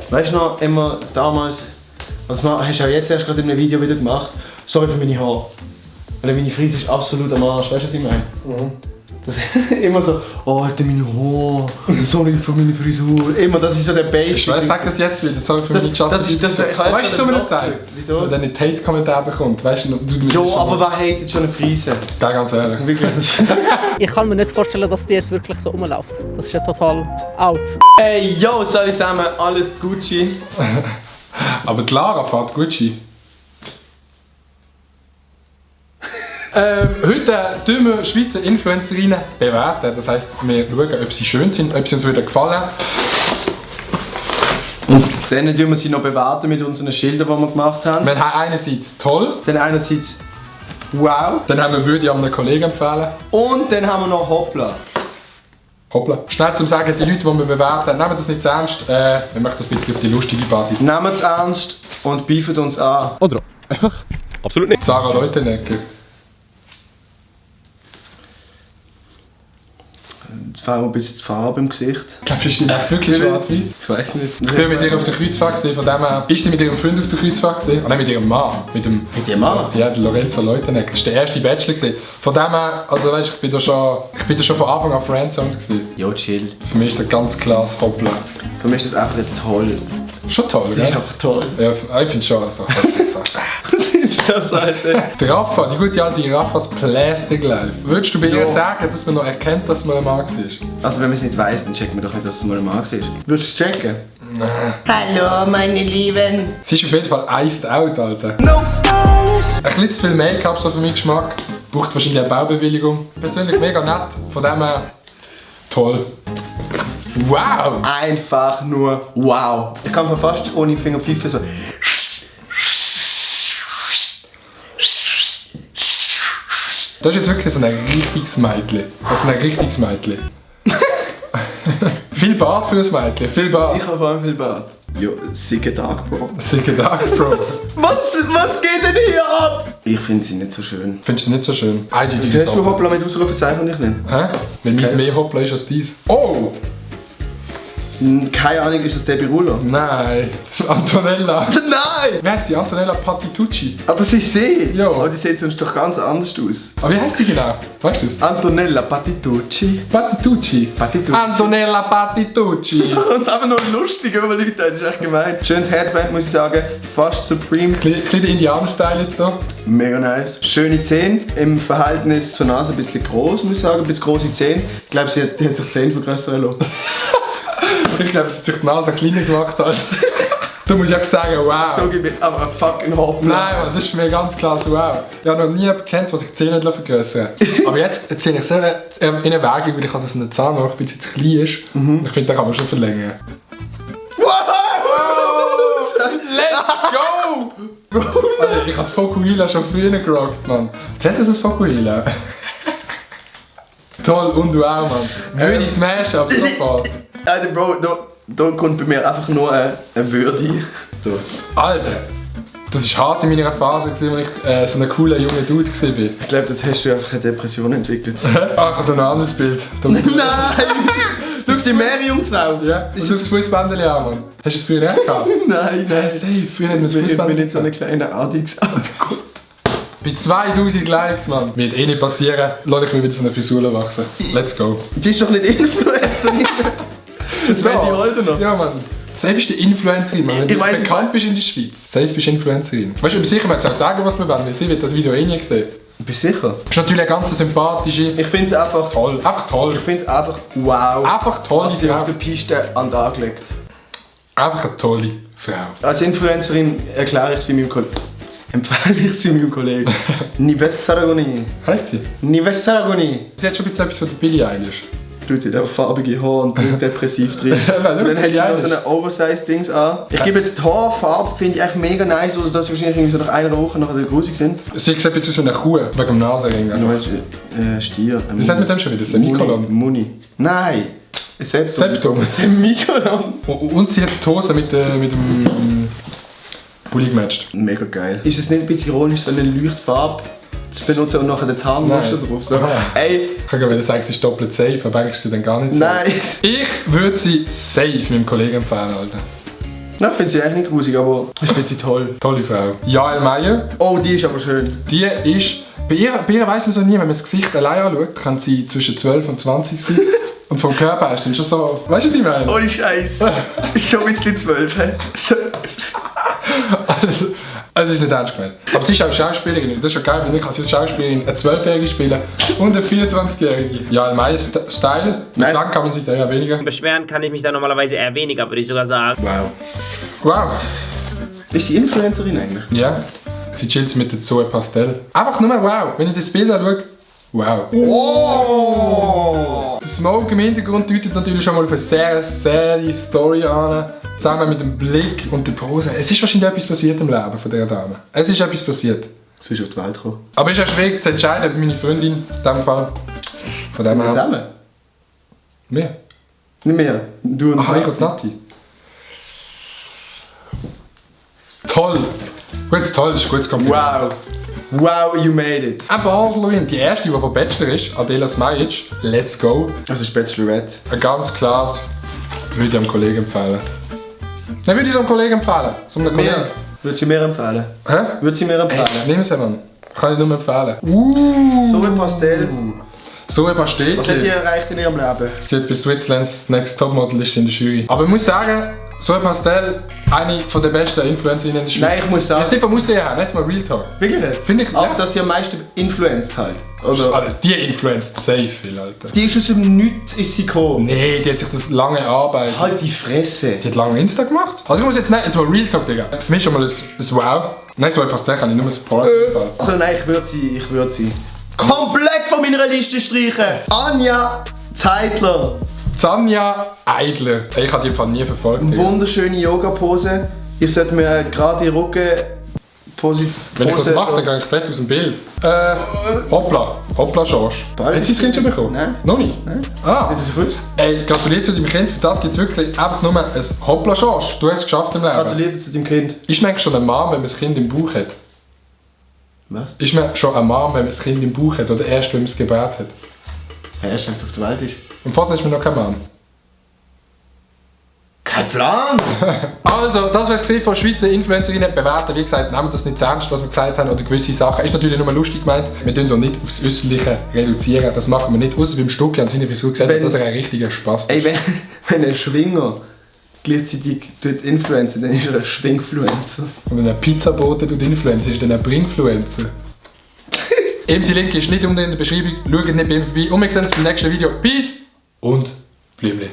Weißt du noch, immer damals, hast du auch jetzt erst gerade in einem Video wieder gemacht, sorry für meine Haare. Weil meine Frise ist absolut am Arsch, weißt du, was ich meine? Immer so, oh, Alter, meine Haare, sorry für meine Frisur. Immer, das ist so der Basic. Ich sag das jetzt wieder, sorry für meine Justin. Weißt du, wieso man das sagt? Wieso? So, wenn ein Hate-Kommentar bekommt, weißt du? Ja, aber wer hatet schon eine Frise? Ja, ganz ehrlich. Wirklich. Ich kann mir nicht vorstellen, dass die jetzt wirklich so rumläuft. Das ist ja total out. Hey, yo, salut zusammen, alles Gucci. Aber die Lara fährt Gucci. Heute tun wir Schweizer Influencerinnen bewerten. Das heisst, wir schauen, ob sie schön sind, ob sie uns wieder gefallen. Und dann tun wir sie noch bewerten mit unseren Schildern, die wir gemacht haben. Wir haben einerseits toll, Dann einerseits wow. dann haben wir würde ich einem Kollegen empfehlen. Und dann haben wir noch Hoppla. Hoppla. Schnell zum Sagen, die Leute, die wir bewerten, nehmen das nicht zu ernst. Wir machen das ein bisschen auf die lustige Basis. Nehmen es ernst und beefen uns an. Oder einfach absolut nicht. Sarah Leutenegger. Jetzt fehlt ein bisschen die Farbe im Gesicht. Ich glaube, ist die echt wirklich schwarz-weiß? Ich weiß nicht. Ich bin mit ihr auf der Kreuzfahrt gesehen, von dem her. Ist sie mit ihrem Freund auf der Kreuzfahrt gesehen? Nein, mit ihrem Mann. Mit ihrem Mann? Ja, der Lorenzo Leutenegger. Das war der erste Bachelor gesehen. Von dem her, also weißt, ich bin da schon von Anfang an Friendzone gewesen. Jo, chill. Für mich ist das ein ganz klares Hoppla. Für mich ist das einfach toll. Schon toll, Das gell? ist einfach toll. Ja, ich finde schon so. Was ist das, Alter? Die Raffa, die gute alte Raffas Plastic Life. Würdest du bei ihr sagen, dass man noch erkennt, dass man ein Mann ist? Also wenn man es nicht weiss, dann checken wir doch nicht, dass es mal ein Mann ist. Würdest du es checken? Hallo, meine Lieben. Sie ist auf jeden Fall iced out, Alter. Ein bisschen zu viel Make-up so für meinen Geschmack. Braucht wahrscheinlich eine Baubewilligung. Persönlich mega nett, von dem her toll. Wow! Einfach nur wow. Ich kann mir fast ohne Finger pfeifen so. Das ist jetzt wirklich so ein richtiges Mädchen. Also ein richtiges Mädchen. Viel Bart für ein Mädchen, viel Bart. Ich habe vor allem viel Bart. Jo, sicker Tag, Bro. Sicher Tag, Bro. Was geht denn hier ab? Ich finde sie nicht so schön. Findest du nicht so schön? Eindeutig. Siehst du Hoppla mit Ausrufezeichen und ich nicht? Hä? Wenn meins mehr Hoppla ist als dies. Oh! Keine Ahnung, ist das Debbie Rulo? Nein, das ist Antonella. Nein! Wie heisst die? Antonella Patitucci. Ah, das ist sie? Ja. Aber die sieht sonst doch ganz anders aus. Aber wie heisst die genau? Weißt du es? Antonella Patitucci. Patitucci. Patitucci. Antonella Patitucci. Und es ist einfach nur lustig über Leute, das ist echt gemein. Schönes Headband, muss ich sagen. Fast Supreme. Kleiner Indianer-Style jetzt da. Mega nice. Schöne Zähne. Im Verhältnis zur Nase ein bisschen groß, muss ich sagen. Ein bisschen grosse Zähne. Ich glaube, die hat sich die Zähne vergrößern lassen. Ich glaube, sie hat sich die Nase kleiner gemacht. Alter. Du musst ja sagen, wow. Da gebe ich aber einen fucking Hoppla. Nein, Mann, das ist für mich ganz klar so wow. Ich habe noch nie gekannt, was ich die Zähne nicht vergrößern. Aber jetzt erzähle ich so in eine Wägung, weil ich habe das einen Zahn noch, weil es jetzt klein ist. Ich finde, den kann man schon verlängern. Wow! Let's go! Alter, ich habe Fokuhila schon früher gerockt, Mann. Zählt das als Fokuhila? Toll, und du auch, Mann. Würde ich smashen, aber sofort. Alter, Bro, da kommt bei mir einfach nur eine Würde. So. Alter, das war hart in meiner Phase, als ich so ein cooler junger Dude war. Ich glaube, dort hast du einfach eine Depression entwickelt. Ach, ich habe ein anderes Bild. Nein! Du bist die Meerjungfrau? Ja, du suchst das Fußbändchen an, Mann. Hast du es früher nicht gehabt? Nein, nein. Safe, früher hat man das Ich bin Fußbändchen nicht so eine kleine Adix. Oh Gott. Bei 2000 Likes, Mann. Wird eh nicht passieren. Lass ich mir wieder so eine Frisur wachsen. Let's go. Die ist doch nicht Influencerin. Das wäre die heute noch. Ja, Mann. Safe bist du Influencerin, Mann. Wenn du weiss, bekannt bist in der Schweiz. Safe bist du Influencerin. Weißt du, sicher willst du auch sagen, was wir wollen. Sie wird das Video eh nie gesehen. Bist du sicher? Ist natürlich eine ganz sympathische. Ich finde es einfach Toll. Einfach toll. Ich finde es einfach wow. Einfach toll. Was sie Frau. auf der Piste an den Tag legt. Einfach eine tolle Frau. Als Influencerin erkläre ich sie meinem Kollegen. Empfehle ich sie meinem Kollegen. Nives Saragoni. Heißt sie? Nives Saragoni. Sie hat schon ein bisschen etwas von der Billie Eilish. Du hast auch farbige Haare und bringt depressiv drin. Und dann hat sie noch so ein Oversize-Dings an. Ich gebe jetzt die Haarfarbe, finde ich echt mega nice, also dass sie wahrscheinlich irgendwie so nach einer Woche nachher grusig sind. Sie sieht ein bisschen aus wie eine Kuh, wegen dem Nasenring. Du meinst Stier. Wie sagt man dem schon wieder? Semikolon? Muni. Nein! Ein Septum. Septum. Semikolon. Und sie hat die Hose mit dem Pulli gematcht. Mega geil. Ist es nicht ein bisschen ironisch, so eine Leuchtfarbe zu benutzen und nachher den Tarnmuster drauf? So. Ey. Ich kann gerade sagen, sie ist doppelt safe, aber eigentlich ist sie dann gar nicht safe. Nein. Ich würde sie safe meinem Kollegen empfehlen, Alter. Nein, ich finde sie eigentlich nicht grusig, aber ich finde sie toll. Tolle Frau. Jael Meyer. Oh, die ist aber schön. Die ist... Bei ihr weiss man so nie, wenn man das Gesicht allein anschaut, kann sie zwischen 12 und 20 sein. Und vom Körper ist dann schon so... Weißt du, was ich meine? Ohne Scheiß. Ich schon ein bisschen 12. Also ist nicht ernst gemeint. Aber sie ist auch Schauspielerin. Und das ist schon geil, wenn ich als Schauspielerin eine 12-Jährige spielen und eine 24-Jährige. Ja, in meinem Style. Mit lang kann man sich da ja weniger. Beschweren kann ich mich da normalerweise eher weniger, würde ich sogar sagen. Wow. Wow. Ist sie Influencerin eigentlich? Ja. Sie chillt mit der Zoe Pastel. Einfach nur wow. Wenn ich das Bild anschaue, wow. Oh! Der Smoke im Hintergrund deutet natürlich schon mal auf eine sehr seriöse Story an. Zusammen mit dem Blick und der Pose. Es ist wahrscheinlich etwas passiert im Leben von dieser Dame. Es ist etwas passiert. Sie ist auf die Welt gekommen. Aber es ist auch schwierig zu entscheiden, meine Freundin in diesem Fall. Von dem her. Zusammen? Mehr? Nicht mehr. Du und Aha, ich und Nati. Toll! Gutes Toll, ist ein gutes Kompliment. Wow. Wow, you made it. Eine Bachelorette, die erste, die von Bachelor ist, Adela Smajic, let's go. Das ist Bachelorette. Ein ganz klares, würde ich einem Kollegen empfehlen. Dann würde ich so einem Kollegen empfehlen. So einem Kollegen. Mehr. Würdest du mir empfehlen? Hä? Würdest du mir empfehlen? Nimm es einmal. Kann ich nur empfehlen. So ein Pastel. So ein Pastel. Was hat die erreicht in ihrem Leben? Sie hat bei Switzerlands Next Topmodel ist in der Jury. Aber ich muss sagen, so ein Pastel, eine von den besten Influencerinnen in der Schweiz. Nein, ich muss sagen. Das ist nicht vom Aussehen her, nicht mal Real Talk. Wirklich nicht? Finde ich, Aber ja. dass sie am meisten influenced halt. Oder? Alter, die influenced safe viel, Alter. Die ist aus dem Nichts ist sie gekommen. Nee, die hat sich das lange erarbeitet. Halt die Fresse. Die hat lange Insta gemacht. Also ich muss jetzt nicht, jetzt mal Real Talk, Digga. Für mich schon mal ein Wow. Nein, so ein Pastel kann ich nur supporten. Also nein, ich würde sie komplett von meiner Liste streichen. Anja Zeitler. Zanja Eidler. Ich habe die Fall nie verfolgt. Digga. Wunderschöne Yoga-Pose. Ich sollte mir gerade die Rücken-Pose... Wenn ich das mache, dann gehe ich fett aus dem Bild. Hoppla. Hoppla, Schorsch. Bald. Hat sie das Kind schon bekommen? Nein. Noch nicht? Nein. Ah. Das ist gut. Ey, gratuliere zu deinem Kind. Für das gibt es wirklich einfach nur ein Hoppla, Schorsch. Du hast es geschafft im Leben. Gratuliere zu deinem Kind. Ist man eigentlich schon ein Mann, wenn man das Kind im Bauch hat? Was? Ist man schon ein Mann, wenn man das Kind im Bauch hat? Oder erst, wenn man es gebärt hat? Erst wenn es auf der Welt ist. Im Vater ist man noch kein Mann. Kein Plan! Also, das, was ich von Schweizer Influencerinnen bewerten, wie gesagt, nehmen das nicht zu ernst, was wir gesagt haben, oder gewisse Sachen. Ist natürlich nur lustig gemeint. Wir tun doch nicht aufs Äußerliche reduzieren, das machen wir nicht. Außer beim Stucki an seine Frisur gesagt, dass er ein richtiger Spaß ist. Ey, wenn ein Schwinger gleichzeitig influencer, dann ist er ein Schwingfluencer. Und wenn ein Pizzabote tut Influencer, ist dann ein Bringfluencer. MC Link ist nicht unten in der Beschreibung, schaut nicht bei ihm vorbei und wir sehen uns beim nächsten Video. Peace und Blümli.